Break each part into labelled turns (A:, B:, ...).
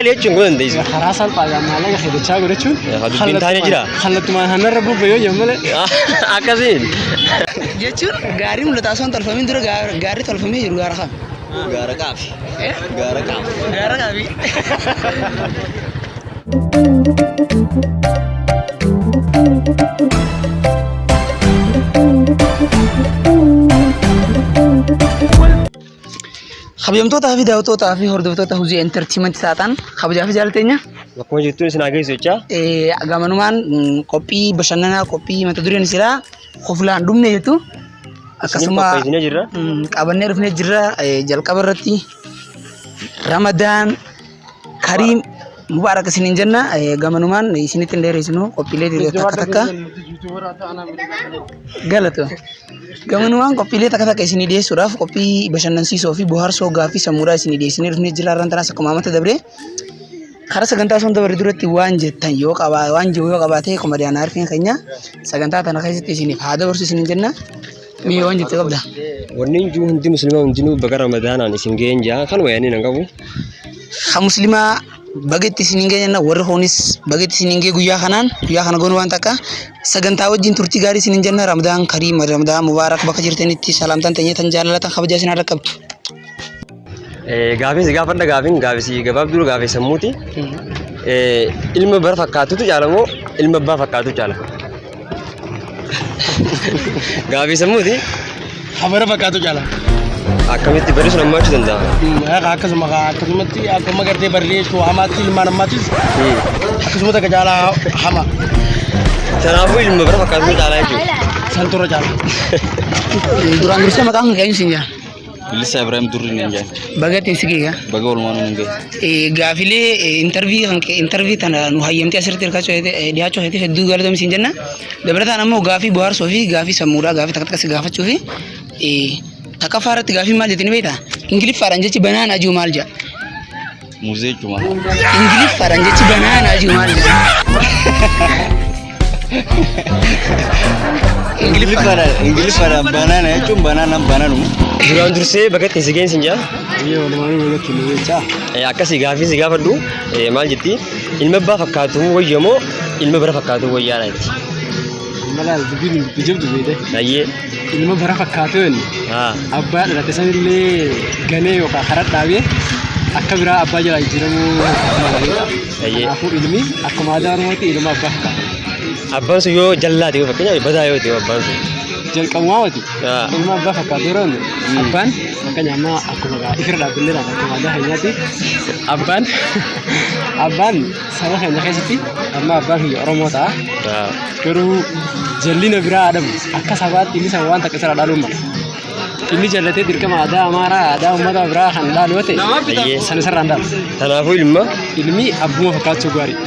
A: Yaali jechuun godhan dandeessu.
B: Karaa salphaadhaan maallaqa kee dachaa godhachuun
A: Haa dubbiin taane jira.
B: Kallattumaan hanarra bubbe yoo jedhan malee.
A: Akkasiin.
C: Jechuun gaarii mul'ata osoo hin tolfamin dura gaarri tolfamee jiru gaara kami?
D: Gaara qaafi. Gaara qaafi.
C: Gaara kami? Kabajamtootaa fi daawwattootaa fi hordoftoota Huzii Entertainment taatan kabajaa fi jaallateenya.
A: Bakkuma jirtuun isin haa geessu jechaa.
C: Gamanumaan qophii bashannanaa qophii mata dureen isaa koflaan dhumne jettu.
A: Akkasuma qopheessinee jirra.
C: Qabannee dhufnee jirra jalqaba irratti Ramadaan Kariim Mubaarak isiniin jenna gamanumaan isinitti hin dheeresinu qophiilee takka takka galatu. Gamanumaan qophiilee takka takka isinii dhiyeessuudhaaf qophii bashannansiisoo fi bohaarsoo gaaffii sammuudhaa isinii dhiyeessinee dhufnee jirra har'aan tanaas akkuma amata dabree karaa sagantaa osoo hin dabarre duratti waan jettan yoo qabaa waan jiru yoo qabaate komediyaan Arfiin keenya sagantaa tana keessatti isiniif haa dabarsu isiniin jenna. Mee waan jette qabda?
A: Wanni hin jiru hundi musliimaa hundinuu baga ramadaanaan isin ga'een jaa kanuma yaadni nan qabu.
C: Ha musliimaa baga itti isiniin ga'e jenna warri kunis baga itti isiniin ga'e guyyaa kanaan guyyaa kana goonu waan takka sagantaa wajjin turtii gaarii isiniin jenna ramadaan kariim ramadaan mubaarak bakka jirtanitti salaamtaan teenyee tan jaalalatan kabajaa isin haa dhaqqabdu.
A: Gaafiin si gaafadha gaafiin gaafii gabaabduu gaafii sammuuti. Ilma bara fakkaatutu caala moo ilma abbaa fakkaatu caala? Gaafii sammuuti.
B: Habara fakkaatu caala.
A: Akkamitti barri sun hammaachuu danda'a?
B: Akkasuma akkasumatti akkuma gartee barri jechuun hamaatti ilmaan ammaattis akkasuma takka caalaa hama.
A: Kanaafuu ilma bara fakkaatu caalaa jechuudha.
B: Santurra caala.
C: Duraan dursee maqaan kee eenyu siin jedha?
D: Bilisa Ibrahim Durri niin jedhan.
C: Baga ittiin si geega.
D: Baga walumaan nuun gahe.
C: Gaafilee intarvii kan intarvii tana nu hayyamtee asirratti hirkachuu dhiyaachuu keetiif hedduu galatoomi siin jenna. Dabalataan ammoo gaafii bohaarsoo fi gaafii sammuudhaa gaafii takka takka si gaafachuu fi takkaffaa irratti gaafii maal jettanii beektaa? Ingiliffaadhaan jechi banaanaa jiru maal jedha?
D: Muuzee jechuudha.
C: Ingiliffaadhaan jechi banaanaa jiru maal jedha?
D: Ingiliffaadhaan Ingiliffaadhaan banaana jechuun banaanaan banaanuma.
A: Duraan dursee baga itti si geessin jaa.
B: Biyya walumaanuu walitti nu jechaa.
A: Akkasii gaafii si gaafadhu maal jetti ilma abbaa fakkaatu wayya moo ilma bara fakkaatu wayyaadha jetti.
B: Malaan dubbiin dubbii jabdu beekte.
A: Ayyee.
B: Ilma bara fakkaatu inni
A: Haa.
B: abbaa dhalate sanillee ganee yookaan karaa dhaabee akka biraa abbaa jalaa jijjiiramuu mala beekta.
A: Ayyee.
B: Kanaafuu ilmi akkuma aadaa Oromootti ilma abbaa fakkaata.
A: Abbaan sun yoo jallaa ta'e fakkeenyaaf badaa yoo ta'e abbaan sun.
B: Jalqabumaa mati.
A: Haa.
B: Ilma abbaa fakkaatu yeroo inni abbaan fakkeenya amma akkuma ifirra dhaabbilee laata akkuma aadaa keenyaatti abbaan abbaan saba keenya keessatti amma abbaan kiyya Oromoo ta'a.
A: Haa.
B: Garuu jallina biraa adabu akka sabaatti inni saba waan takka isarraa dhaaluun mala. Inni jallatee dirqama aadaa Amaaraa aadaa uummata biraa kan dhaalu yoo ta'e
A: Ayyee.
B: san isarraa hin dhaalu.
A: Kanaafuu ilma
B: Ilmi abbuma fakkaachuu gaarii.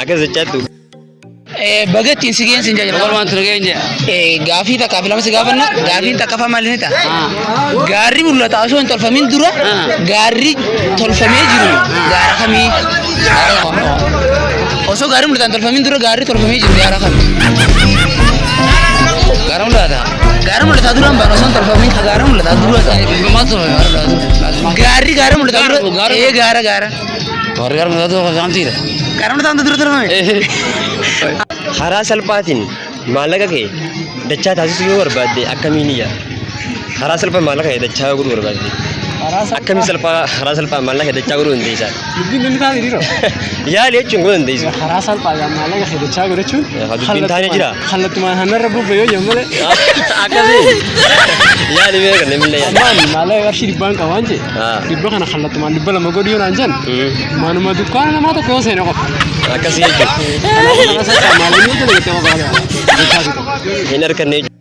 A: akkas jechaattu.
C: Baga ittiin si geensi hin jira.
D: Walumaan ture geenye.
C: Gaafii takkaa fi lama si gaafanna. Gaafiin takkaffaa maal inni ta'a? Gaarri mul'ata osoo hin tolfamin dura gaarri tolfamee jiru gaara kamii? Osoo gaarri mul'ata hin tolfamin dura gaarri tolfamee jiru gaara kamii?
D: Gaara mul'ata.
C: Gaara mul'ataa dura hin baanu osoo hin tolfamin ka gaara mul'ataa dura
D: Maal tolfame?
C: Gaarri gaara mul'ataa dura ee gaara gaara.
D: Warri gaara mul'atu saamtiidha.
C: Gaara mul'ataa dura tolfame.
A: Karaa salphaatiin maallaqa kee dachaa taasisuu yoo barbaadde akkamiin iyya? Karaa salphaa maallaqa kee dachaa godhuu barbaadde. Akkamiin salphaa karaa salphaa maallaqa kee dachaa godhuu dandeessa?
B: Dubbiin inni taate dhiiroo.
A: Yaali jechuun godhuu dandeessu.
B: Karaa salphaadhaan maallaqa kee dachaa godhachuun
A: Haa dubbiin taane jira.
B: kallattumaan hanarra bubbe yoo jedhan malee.
A: Akkasii. Yaali mee kan namni yaali.
B: Ammaan maallaqa qarshii dhibbaan qabaan jee
A: Haa.
B: dhibba kana kallattumaan 200 godhu yoo naan jedhan manuma dukkaana namaa tokko yoo seene qofa.
A: Akkasii jechuudha.
B: Kanaafuu karaa salphaan maallaqni yoo dalagatee qofa dachaa si ta'u.
A: Hin harkanne jechuudha.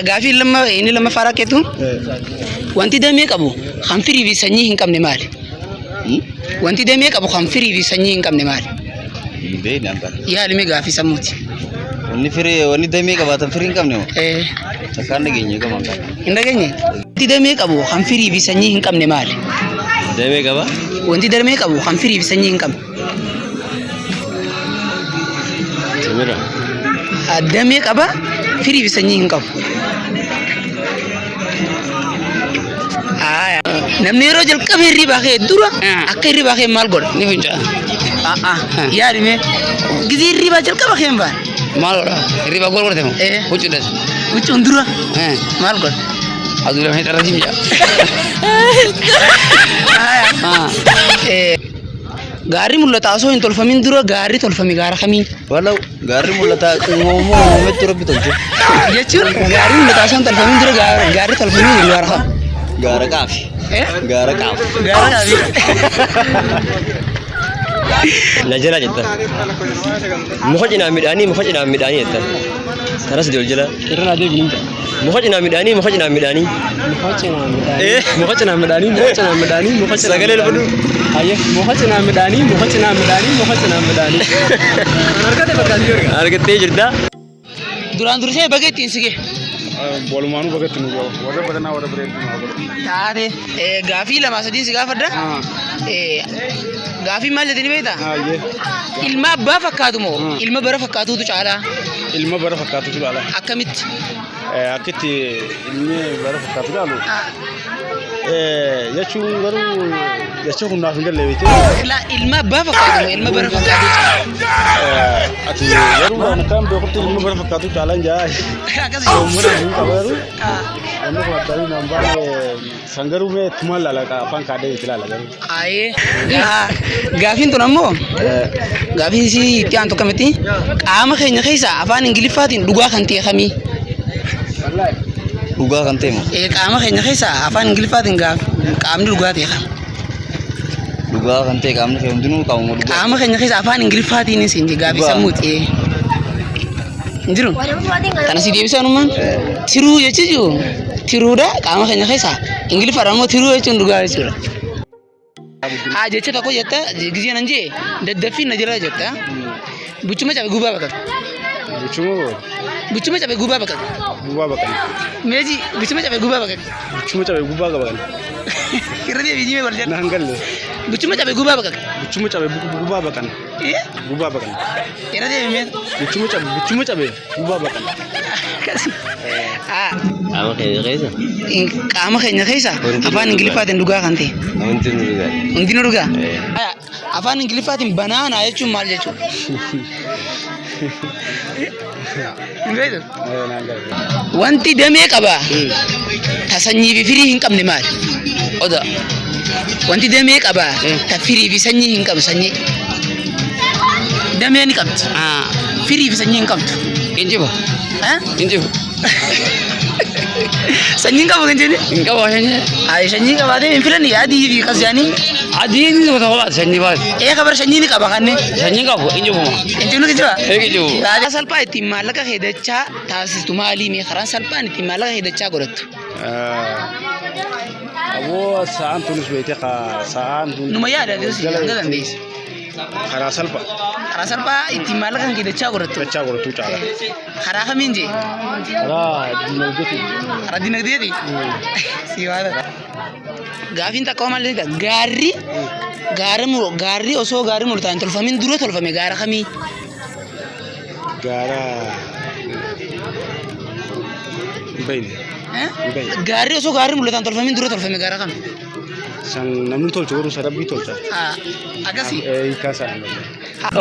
C: Gaafii lamma inni lammaffaa rakkeetu wanti damee qabu kan firii fi sanyii hin qabne maali? Wanti damee qabu kan firii fi sanyii hin qabne maali?
D: Hin beekne an kana.
C: Yaali mee gaafii sammuuti.
D: Wanni firii wanni damee qabaatan firii hin qabne moo?
C: Eh,
D: Takkaan dhageenye qaba an kana.
C: Hin dhageenye? Wanti damee qabu kan firii fi sanyii hin qabne maali?
D: Damee qaba.
C: Wanti damee qabu kan firii fi sanyii hin qabne.
D: Timira.
C: Ah, damee qaba firii fi sanyii hin qabu. Ah, Namni yeroo jalqaba hirribaa ka'e dura akka hirribaa ka'e maal godha?
E: Ni fincaa.
C: Yaadi mee. Gizee hirribaa jalqaba ka'e hin baane.
E: Maal godha? Hirriba gool godhate moo?
C: Eh.
E: Huccuudhas.
C: Huccuun dura maal godha?
E: Aduu lama hin fincaa.
C: Gaarri mul'ata osoo hin tolfamin dura gaarri tolfame gaara kamii?
D: Walau gaarri mul'ataa uumamuma uumametti rabbi tolche.
C: Jechuun gaarri mul'ata osoo hin tolfamin dura gaarri tolfamee jiru gaara kam?
D: Gaara qaafi.
C: Eh?
D: Gaara qaafi.
C: Gaara qaafi.
A: Na jala jetta. Muka cinaa midhaanii muka cinaa midhaanii jetta. Kanas ol jala.
B: Irra naa deebiin hin
A: Muka cinaa midhaanii muka cinaa midhaanii.
B: Muka cinaa midhaanii.
A: Eh.
B: Muka cinaa midhaanii muka cinaa midhaanii muka cinaa
A: Sagalee
B: midhaanii.
A: dhufadhu.
B: Hayyee muka cinaa midhaanii muka cinaa midhaanii muka cinaa midhaanii. Kan argate bakka adii arga.
A: Argattee jirta.
C: Duraan dursee baga ittiin si gahe.
F: Walumaanuu bagatti nu gahu. Warra badanaa warra bareedduu nu haa godhu.
C: Taate gaafii lamaa sadiin si gaafadha. Gaafii maal jettanii beektaa?
F: Hayyee.
C: Ilma abbaa fakkaatu moo ilma bara fakkaatuutu caalaa?
F: Ilma bara fakkaatutu caala.
C: Akkamitti?
F: Akkitti ilmi bara fakkaatu caalu. Jechuun garuu jecha kun naaf hin galle beekte.
C: Ilma abbaa fakkaatu moo ilma bara fakkaatuutu caala?
F: Ati garuu waan akkaan beekutti ilma bara fakkaatu caalaan jaa.
C: Akkas
F: Uummata hin qaba garuu. Wanni kun akkarii naan baane san garuu mee tumaan laala afaan kaadhee itti laala garuu.
C: Ayee. Gaafiin tun ammoo gaafiin isii itti aantu akkamitti qaama keenya keessaa afaan Ingiliffaatiin dhugaa kan ta'e kamii?
D: Dhugaa kan ta'e moo?
C: Qaama keenya keessaa afaan Ingiliffaatiin qaamni dhugaa ta'e kam?
D: Dhugaa kan ta'e qaamni kee hundinuu qaamuma dhugaa.
C: Qaama keenya keessa afaan Ingiliffaatiin isin gaafii
D: Dhugaa.
C: sammuuti. Hin jiru? Kana si deebisaa numaan? Tiruu jechuun tiruudha qaama keenya keessa. Ingiliffaadhaan immoo tiruu jechuun dhugaa jechuudha. Haa jecha tokko jetta gizee nan jee daddaffiin na jira jetta. Buchuma cabe gubaa baqata.
F: Buchuma
C: Buchuma cabe gubaa baqata.
F: gubaa baqan.
C: Meeji buchuma cabe gubaa baqata.
F: Buchuma cabe gubaa baqan.
C: Irra deebii jimee wal jala.
F: Naan galle.
C: Buchuma cabe gubaa baqata.
F: Buchuma cabe gubaa baqan. Gubaa baqan.
C: Irra deebii mee.
F: Buchuma cabe buchuma cabe gubaa baqan.
A: Qaama keenya keessa.
C: Qaama keenya keessa afaan Ingiliffaatiin dhugaa kan ta'e.
A: Wanti nu dhugaa.
C: Hundinuu dhugaa. Afaan Ingiliffaatiin banaanaa jechuun maal jechuudha? Hin beektu?
F: Naan galle.
C: Wanti damee qaba ta sanyii fi firii hin qabne maali?
E: Oda.
C: Wanti damee qaba ta firii fi sanyii hin qabne sanyii. Damee ni qabdi. Firii fi sanyii hin qabdu.
E: Injiba. Injiba.
C: Sanyii hin qabu kan jenni?
E: Hin qabu sanyii.
C: Ay sanyii qabaatee hin filanne adii fi qasjaanii.
E: Adiin tokko tokko sanyii baate.
C: Ee kabar sanyii ni qaba kanne.
E: Sanyii qabu injibuma.
C: Injibni kijiba?
E: Ee kijibu.
C: Karaa salphaa ittiin maallaqa kee dachaa taasistu maali mee karaan salphaan ittiin maallaqa kee dachaa godhattu?
F: Aboo sa'aan tunis beekte sa'aan tun.
C: Numa yaada si hanga dandeessi.
F: Karaa salphaa
C: Karaa salphaa ittiin maallaqa kee dachaa godhattu.
F: dachaa godhatu caala.
C: Karaa kamiin jee?
F: Karaa dinagdeeti.
C: Karaa dinagdeeti? Si waata. Gaafiin takka maal jedha gaarri gaara gaarri osoo gaarri murtaa'e hin tolfamin dura tolfame gaara kamii?
F: Gaara hin beekne.
C: Gaarri osoo gaarri mul'atan tolfamin dura tolfame gaara kam?
F: San namni tolchu garuu sarabbii tolcha.
C: Akkasii.
F: Hiikaa isaa hin beekne.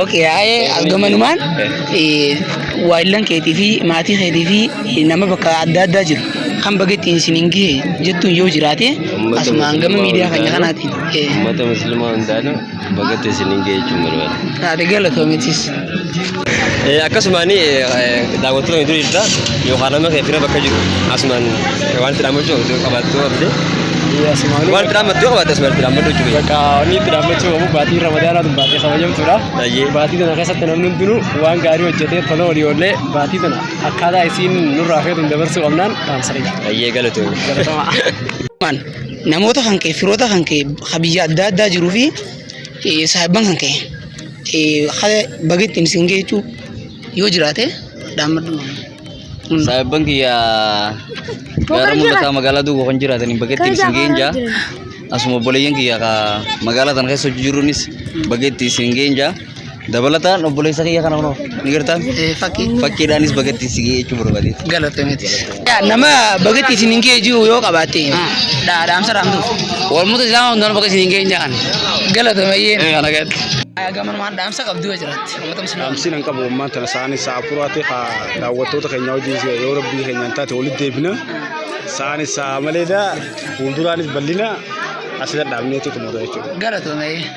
C: Okay, ayee gamanumaan waayillan keetii fi maatii keetii fi nama bakka adda addaa jiru kan baga ittiin isiniin gahe jettuun yoo jiraate asumaan gama miidiyaa keenya kanaatiin.
A: Uummata musliimaa hundaanuu bagatti isiniin gahe jechuun barbaada.
C: Taate galatoomitis.
A: Akkasumaan daawwattoota dura jirta yookaan nama kee fira bakka jiru asumaan waan itti dhaammachuu qabaattu qabde. Waan itti dhaammattu yoo qabaatte asumaan itti dhaammadhu jechuudha.
B: Bakka inni itti dhaammachuu qabu baatii Ramadaanaa tun baatii kabajamtuudha. Baatii tana keessatti namni hundinuu waan gaarii hojjetee tola olii oollee baatii tana akkaataa isiin nurraa feetuun dabarsuu qabnaan dhaamsa qaba.
A: Ayyee galatoomi.
B: Galatoomaa.
C: Namoota kan kee firoota kan kee biyya adda addaa jiruu fi saahibban kan kee baga ittiin isin gahe jechuu yoo jiraate dhaammadhu.
D: Saahibban kiyya gaara mul'ataa magaalaa duuba kan jiraataniin baga ittiin isin ga'een jaa. Asuma obboleeyyan kiyya ka magaalaa tana keessa hojii jiruunis baga ittiin isin ga'een jaa. Dabalataan obboleessa kiyya kana kunoo ni gartaa?
C: Fakkii.
D: Fakkiidhaanis bagatti si ga'ee jechuu barbaade.
C: Galatomeetis. Nama bagatti isin hin ga'e jiru yoo qabaatte dhaamsa dhaamtuuf.
E: Walmuuta islaamaa hundaan bakka isin hin geenye jaan.
C: Galatomeeyyeen.
E: Kana gatti.
C: Gamanuma dhaamsa qabdu yoo jiraatte uummata musliimaa.
F: Dhaamsiin an qabu ammaan tana sa'aanis sa'a furaate haa daawwattoota keenya wajjin yoo rabbii keenyaan taate walitti deebina. Sa'aanis sa'a maleedha fuulduraanis bal'ina asirra dhaabneetu xumura jechuudha.
C: Galatomeeyyee.